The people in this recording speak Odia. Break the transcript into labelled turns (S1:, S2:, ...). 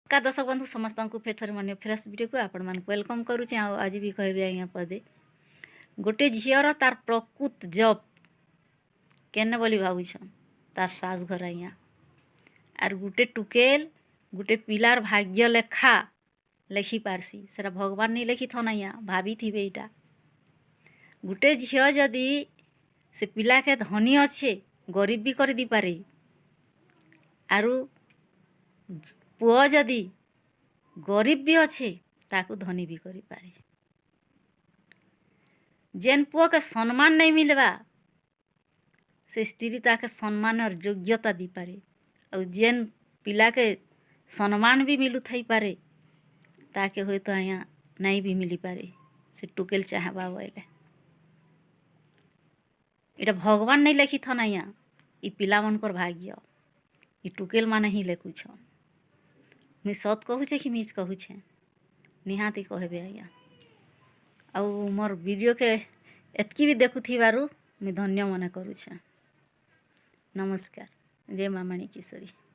S1: ନମସ୍କାର ଦର୍ଶକ ବନ୍ଧୁ, ସମସ୍ତଙ୍କୁ ଫେର୍ ଥରେ ମାନେ ଫ୍ରେଶ୍ ଭିଡ଼ିଓକୁ ଆପଣମାନଙ୍କୁ welcome କରୁଛେ। ଆଉ ଆଜି ବି କହିବି ଆଜ୍ଞା ପଦେ, ଗୋଟେ ଝିଅର ତାର ପ୍ରକୃତ ଜବ୍ କେନେ ବୋଲି ଭାବୁଛନ୍? ତାର ଶାଶୁ ଘର ଆଜ୍ଞା। ଆର୍ ଗୁଟେ ଟୁକେଲ୍ ଗୁଟେ ପିଲାର ଭାଗ୍ୟ ଲେଖା ଲେଖି ପାରସି, ସେଟା ଭଗବାନ ନି ଲେଖିଥନ୍ ଆଜ୍ଞା। ଭାବିଥିବେ, ଏଇଟା ଗୁଟେ ଝିଅ ଯଦି ସେ ପିଲାକେ ଧନୀ ଅଛେ, ଗରିବ ବି କରିଦେଇପାରେ। ଆରୁ ପୁଅ ଯଦି ଗରିବ ବି ଅଛେ, ତାକୁ ଧନୀ ବି କରିପାରେ। ଯେନ୍ ପୁଅକେ ସମ୍ମାନ ନାଇଁ ମିଲବା, ସେ ସ୍ତ୍ରୀ ତାକେ ସମ୍ମାନର ଯୋଗ୍ୟତା ଦେଇପାରେ। ଆଉ ଯେନ୍ ପିଲାକେ ସମ୍ମାନ ବି ମିଲୁଥାଇପାରେ, ତାକେ ହୁଏତ ଆଜ୍ଞା ନାଇଁ ବି ମିଲିପାରେ, ସେ ଟୁକେଲ ଚାହେଁବା ବୋଇଲେ। ଏଇଟା ଭଗବାନ ନାଇଁ ଲେଖିଥନ୍ ଆଜ୍ଞା, ଇ ପିଲାମାନଙ୍କର ଭାଗ୍ୟ ଇ ଟୁକେଲ ମାନେ ହିଁ ଲେଖୁଛନ୍। ମୁଇଁ ସତ୍ କହୁଛେ କି ମିଛ୍ କହୁଛେ, ନିହାତି କହିବେ ଆଜ୍ଞା। ଆଉ ମୋର୍ ଭିଡ଼ିଓକେ ଏତ୍କି ବି ଦେଖୁଥିବାରୁ ମୁଇଁ ଧନ୍ୟ ମନେ କରୁଛେଁ। ନମସ୍କାର, ଜୟ ମା ମାଣିକେଶ୍ୱରୀ।